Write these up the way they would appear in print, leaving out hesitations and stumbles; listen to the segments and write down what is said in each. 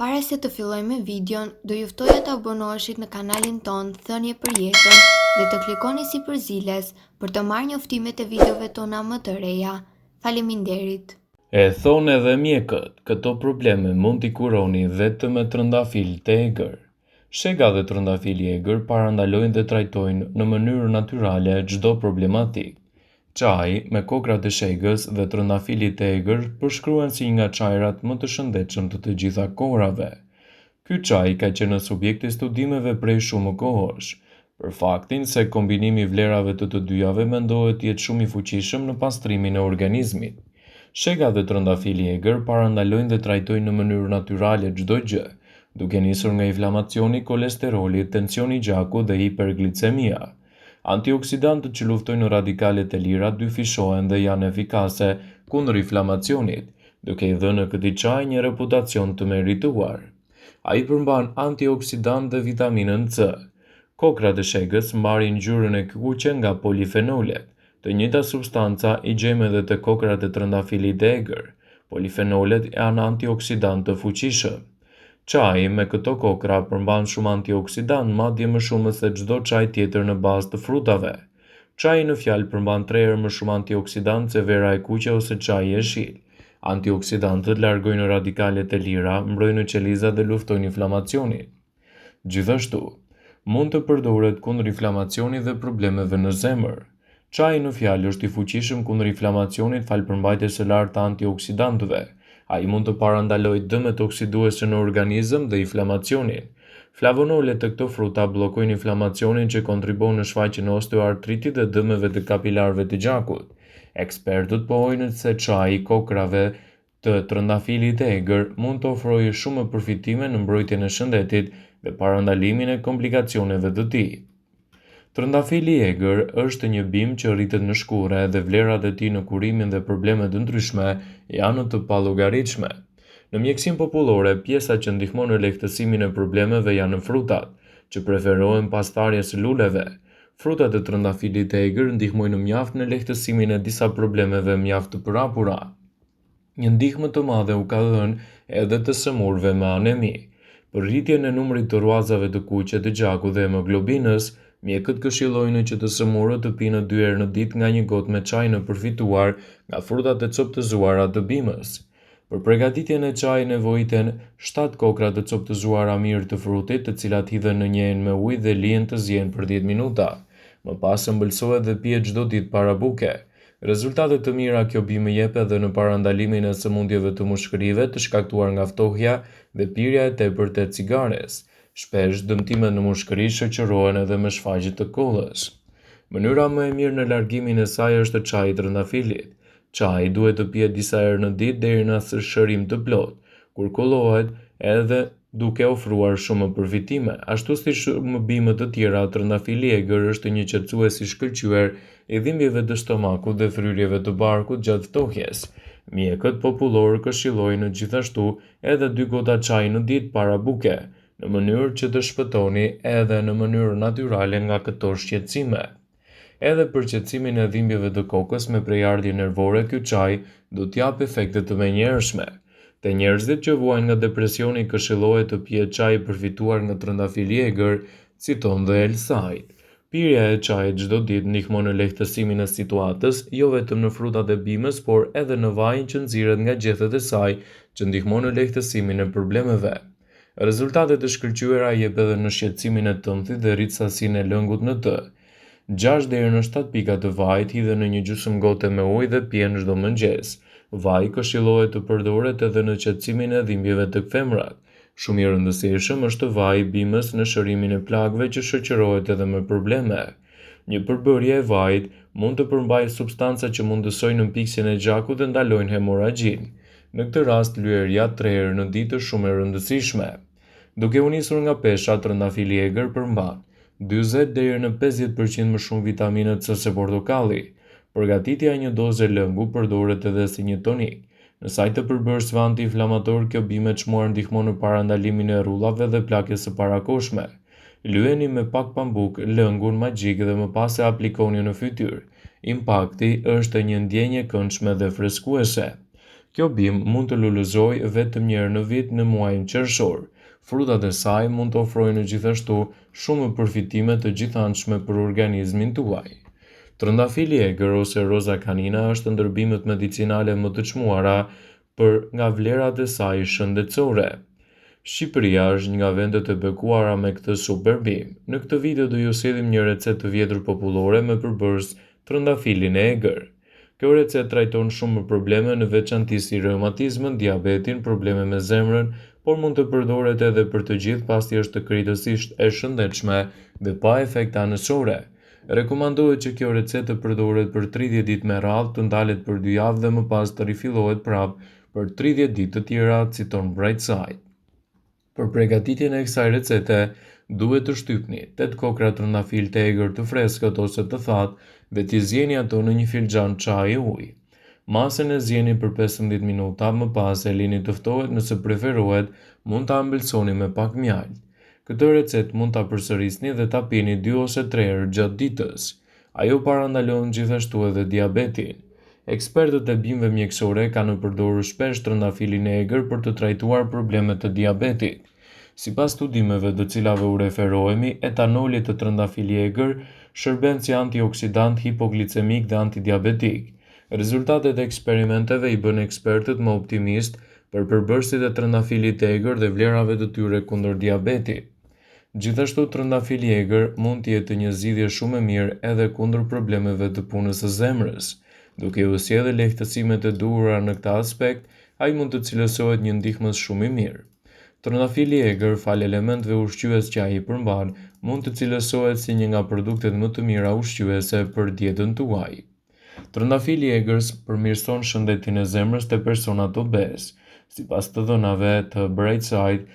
Para se të fillojmë me videon, do ju ftoja të abonoheshit në kanalin tonë Thënie për Jetën dhe të klikoni sipër ziles për të marrë njoftimet e videove tona më të reja. Faleminderit! E thonë edhe mjekët, këto probleme mund t'i kuroni vetëm me trëndafil të egër. Shega dhe trëndafili i egër parandalojnë dhe trajtojnë në mënyrë natyrale çdo problematikë. Çaji me kokrrat e shegës dhe trëndafilit të egër përshkruhen si një nga çajrat më të shëndetshëm të të gjitha kohërave. Ky çaj ka qenë subjekt i studimeve prej shumë kohësh, për faktin se kombinimi i vlerave të të dyjave mendohet të jetë shumë i fuqishëm në pastrimin e organizmit. Shega dhe trëndafili i egër parandalojnë dhe trajtojnë në mënyrë natyrale çdo gjë, duke nisur nga inflamacioni, kolesteroli, tensioni i gjakut dhe hiperglicemia. Antioksidantët që luftojnë radikalet e lira dyfishohen dhe janë efikase kundër inflamacionit, duke i dhënë këtij çaji një reputacion të merituar. Ai përmban antioksidantë dhe vitaminën C. Kokrrat e shegës marrin ngjyrën e kuqe nga polifenolet. Të njëjta substanca i gjejmë edhe te kokrrat e trëndafilit të egër. Polifenolet janë antioksidantë të fuqishëm. Çaji me këto kokrra përmban shumë antioksidantë, madje më shumë se çdo çaj tjetër në bazë të frutave. Çaji në fjalë përmban tre herë më shumë antioksidantë se vera e kuqe ose çaji jeshil. Antioksidantët largojnë radikalet e lira, mbrojnë qelizat dhe luftojnë inflamacionin. Gjithashtu, mund të përdoret kundër inflamacionit dhe problemeve në zemër. Çaji në fjalë është i fuqishëm kundër inflamacionit falë përmbajtjes së lartë të antioksidantëve. Ai mund të parandalojë dëmet oksiduese në organizëm dhe inflamacionin. Flavonolet te këto fruta bllokojnë inflamacionin që kontribuon në shfaqjen e osteoartritit dhe dëmeve të kapilarëve të gjakut. Ekspertët pohojnë se çaji i kokrrave të trëndafilit të egër mund të ofrojë shumë përfitime në mbrojtjen e shëndetit dhe parandalimin e komplikacioneve të tij. Trëndafili i egër është një bimë që rritet në shkurre dhe vlerat e tij në kurimin dhe probleme të ndryshme janë të pallogaritshme. Në mjekësinë popullore, pjesa që ndihmon në lehtësimin e problemeve janë frutat, që preferohen pas tharjes së luleve. Frutat e trëndafilit të egër ndihmojnë mjaft në lehtësimin e disa problemeve mjaft të përhapura. Një ndihmë të madhe u ka dhënë edhe të sëmurëve me anemi. Për rritjen e numrit të rruazave të kuqe të gjakut dhe hemoglobinës, mjekët këshillojnë që të sëmurët të pinë dy herë në ditë nga një gotë me çajin e përfituar nga frutat e copëzuara të bimës. Për pregatitjen e çajit nevojiten shtatë kokrra të copëzuara mirë të frutit, të cilat hidhen në një enë me ujë dhe lihen të ziejnë për 10 minuta. Më pas ëmbëlsohet dhe pihet çdo ditë para buke. Rezultate të mira kjo bimë jep edhe në parandalimin e sëmundjeve të mushkërive të shkaktuar nga ftohja dhe pirja e tepërt e cigares. Shpesh, dëmtimet në mushkëri shoqërohen edhe me shfaqje të kollës. Mënyra më e mirë në largimin e saj është çaji i trëndafilit. Çaji duhet të pihet disa herë në ditë deri në shërim të plotë. Kur kullohet, edhe duke ofruar shumë përfitime. Ashtu si shumë bimë të tjera, trëndafili i egër është një qetësues i shkëlqyer i dhimbjeve të stomakut dhe fryrjeve të barkut gjatë ftohjes. Mjekët popullorë këshillojnë gjithashtu edhe dy gota çaj në ditë para buke, në mënyrë që të shpëtoni edhe në mënyrë natyrale nga këto shqetësime. Edhe për qetësimin e dhimbjeve të kokës me prejardhje nervore ky çaj do të japë efekte të menjëhershme. Te njerëzit që vuajnë nga depresioni këshillohet të pihet çaj i përfituar nga trëndafili i egër, citon The Health Pirja e çajit çdo ditë ndihmon në lehtësimin e situatës, jo vetëm në frutat e bimës, por edhe në vajin që nxirret nga gjethet e saj, që ndihmon në lehtësimin e problemeve. Rezultate të shkëlqyera jep edhe në shqetësimin e tëmthit dhe rrit sasinë e lëngut në të. 6 deri në 7 pika të vajit hidhen në një gjysmë gote me ujë dhe pihen çdo mëngjes. Vaji këshillohet të përdoret edhe në qetësimin e dhimbjeve tek femrat. Shumë i rëndësishëm është vaji i bimës në shërimin e plagëve që shoqërohet edhe me probleme. Një përbërje e vajit mund të përmbajë substanca që mundësojnë mpiksjen e gjakut dhe ndalojnë hemorragjinë. Në këtë rast, lyerja tre herë në ditë është shumë e rëndësishme. Duke u nisur nga pesha, trëndafili i egër përmban 40 deri në 50% më shumë vitaminë C se portokalli. Përgatitja e një doze lëngu përdoret edhe si një tonik. Në sajë të përbërësve antiinflamatorë, kjo bimë e çmuar ndihmon në parandalimin e rrudhave dhe plakjes së parakohshme. Lyeni me pak pambuk lëngun magjik dhe më pas e aplikoni në fytyrë. Impakti është një ndjenjë e këndshme dhe freskuese. Kjo bimë mund të lulëzojë vetëm një herë në vit në muajin qershor. Frutat e saj mund të ofrojnë gjithashtu shumë përfitime të gjithanshme për organizmin tuaj. Trëndafili i egër ose roza canina është ndër bimët medicinale më të çmuara për nga vlerat e saj shëndetësore. Shqipëria është një nga vendet e bekuara me këtë super bimë. Në këtë video do ju sjellim një recetë të vjetër popullore me përbërës trëndafilin e egër. Kjo recetë trajton shumë probleme në veçanti si reumatizmën, diabetin, probleme me zemrën, por mund të përdoret edhe për të gjithë pasi është krejtësisht e shëndetshme dhe pa efekte anësore. Rekomandohet që kjo recetë të përdoret për 30 ditë me radhë, të ndalet për 2 javë dhe më pas të rifillohet prapë për 30 ditë të tjera, citon Brightside. Për pregatitjen e kësaj recete, duhet të shtypni 8 kokrra trëndafil të egër të freskët ose të thatë dhe t'i zieni ato në një filxhan çaji ujë. Masën e zieni për 15 minuta, më pas e lini të ftohet nëse preferohet, mund ta ëmbëlsoni me pak mjaltë. Këtë recetë mund ta përsërisni dhe ta pini 2 ose 3 herë gjatë ditës. Ajo parandalon gjithashtu edhe diabetin. Ekspertët e bimëve mjekësore kanë përdorur shpesh trëndafilin e egër për të trajtuar problemet e diabetit. Sipas studimeve të cilave u referohemi, etanoli të trëndafili egër shërben si antioksidant hipoglicemik dhe antidiabetik. Rezultatet e eksperimenteve i bën ekspertët më optimist për përbërësit e trëndafilit të egër dhe vlerave të tyre kundër diabetit. Gjithashtu trëndafili i egër mund të jetë një zgjidhje shumë e mirë edhe kundër problemeve të punës së zemrës. Duke ju sjellë lehtësimet e duhura në këtë aspekt, ai mund të cilësohet një ndihmës shumë i mirë. Trëndafili i egër, falë elementëve ushqyes që ai përmban, mund të cilësohet si një nga produktet më të mira ushqyese për dietën tuaj. Trëndafili i egër përmirëson shëndetin e zemrës te personat obez. Sipas të dhënave të Brightside,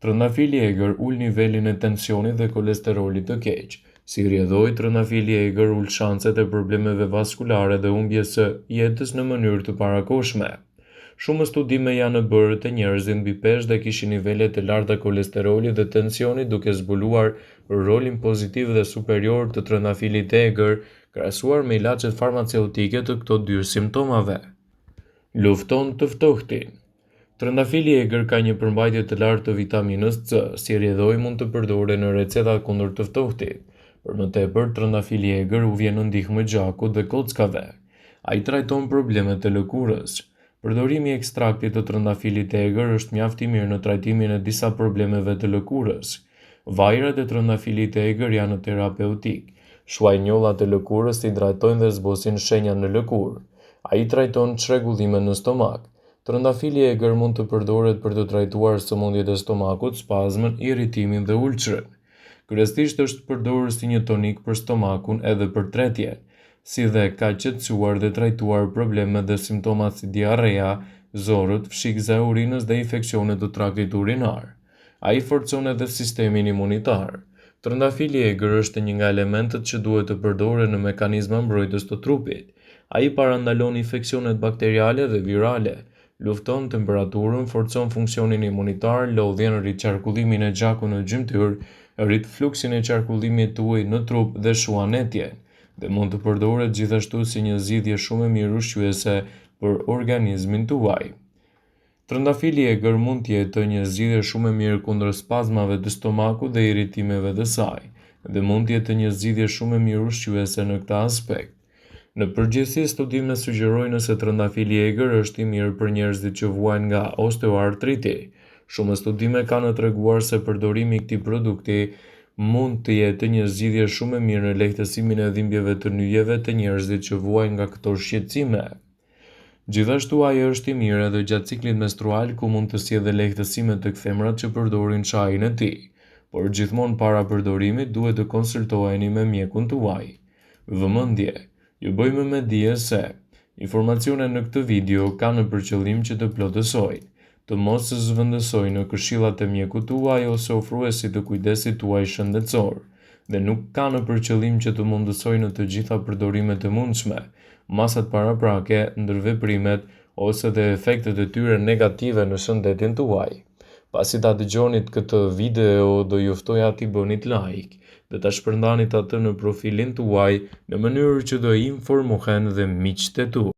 trëndafili i egër ul nivelin e tensionit dhe kolesterolit të keq. Si rrjedhojë, trëndafili i egër ul shanset e problemeve vaskulare dhe humbjes së jetës në mënyrë të parakohshme. Shumë studime janë bërë te njerëzit mbi peshë dhe kishin nivele të larta kolesteroli dhe tensioni duke zbuluar rolin pozitiv dhe superior të trëndafilit të egër krahasuar me ilaçet farmaceutike të këto dy simptomave. Lufton të ftohtin. Trëndafili i egër ka një përmbajtje të lartë të vitaminës C, si rrjedhojë mund të përdoret në receta kundër të ftohtit. Për më tepër, trëndafili i egër u vjen në ndihmë gjakut dhe kockave. Ai trajton problemet e lëkurës. Përdorimi i ekstraktit të trëndafilit të egër është mjaft i mirë në trajtimin e disa problemeve të lëkurës. Vajrat e trëndafilit të egër janë terapeutik. Shuajnë njollat e lëkurës, hidratojnë dhe zbusin shenjat në lëkurë. Ai trajton çrregullime në stomak. Trëndafili i egër mund të përdoret për të trajtuar sëmundjet e stomakut, spazmën, irritimin dhe ulçrën. Kryesisht është përdorur si një tonik për stomakun edhe për tretjen, si dhe ka qetësuar dhe trajtuar problemet dhe simptomat si diarrea, zorrët, fshikëza e urinës dhe infeksionet të traktit urinar. Ai forcon edhe sistemin imunitar. Trëndafili i egër është një nga elementët që duhet të përdoren në mekanizma mbrojtës të trupit. Ai parandalon infeksionet bakteriale dhe virale, lufton temperaturën, forcon funksionin imunitar, lodhjen, rrit qarkullimin e gjakut në gjymtyrë, rrit fluksin e qarkullimit të ujit në trup dhe shuan etjen, dhe mund të përdoret gjithashtu si një zgjidhje shumë e mirë ushqyese për organizmin tuaj. Trëndafili i egër mund të jetë një zgjidhje shumë e mirë kundër spazmave të stomakut dhe irritimeve të saj, dhe mund të jetë një zgjidhje shumë e mirë ushqyese në këtë aspekt. Në përgjithësi, studimet sugjerojnë se trëndafili i egër është i mirë për njerëzit që vuajnë nga osteoartriti. Shumë studime kanë treguar se përdorimi i këtij produkti mund të jetë një zgjidhje shumë e mirë në lehtësimin e dhimbjeve të nyjeve te njerëzit që vuajnë nga këto shqetësime. Gjithashtu ai është i mirë edhe gjatë ciklit menstrual ku mund të sjellë lehtësime tek femrat që përdorin çajin e tij, por gjithmonë para përdorimit duhet të konsultoheni me mjekun tuaj. Vëmendje, ju bëjmë me dije se informacionet në këtë video kanë për qëllim që të plotësojnë, të mos zëvendësojnë këshillat e mjekut tuaj ose ofruesit të kujdesit tuaj shëndetësor dhe nuk kanë për qëllim që të mundësojnë të gjitha përdorimet e mundshme, masat paraprake, ndërveprimet ose dhe efektet e tyre negative në shëndetin tuaj. Pasi ta dëgjonit këtë video, do ju ftoja t'i bënit like dhe ta shpërndanit atë në profilin tuaj në mënyrë që të informohen dhe miqtë e tu.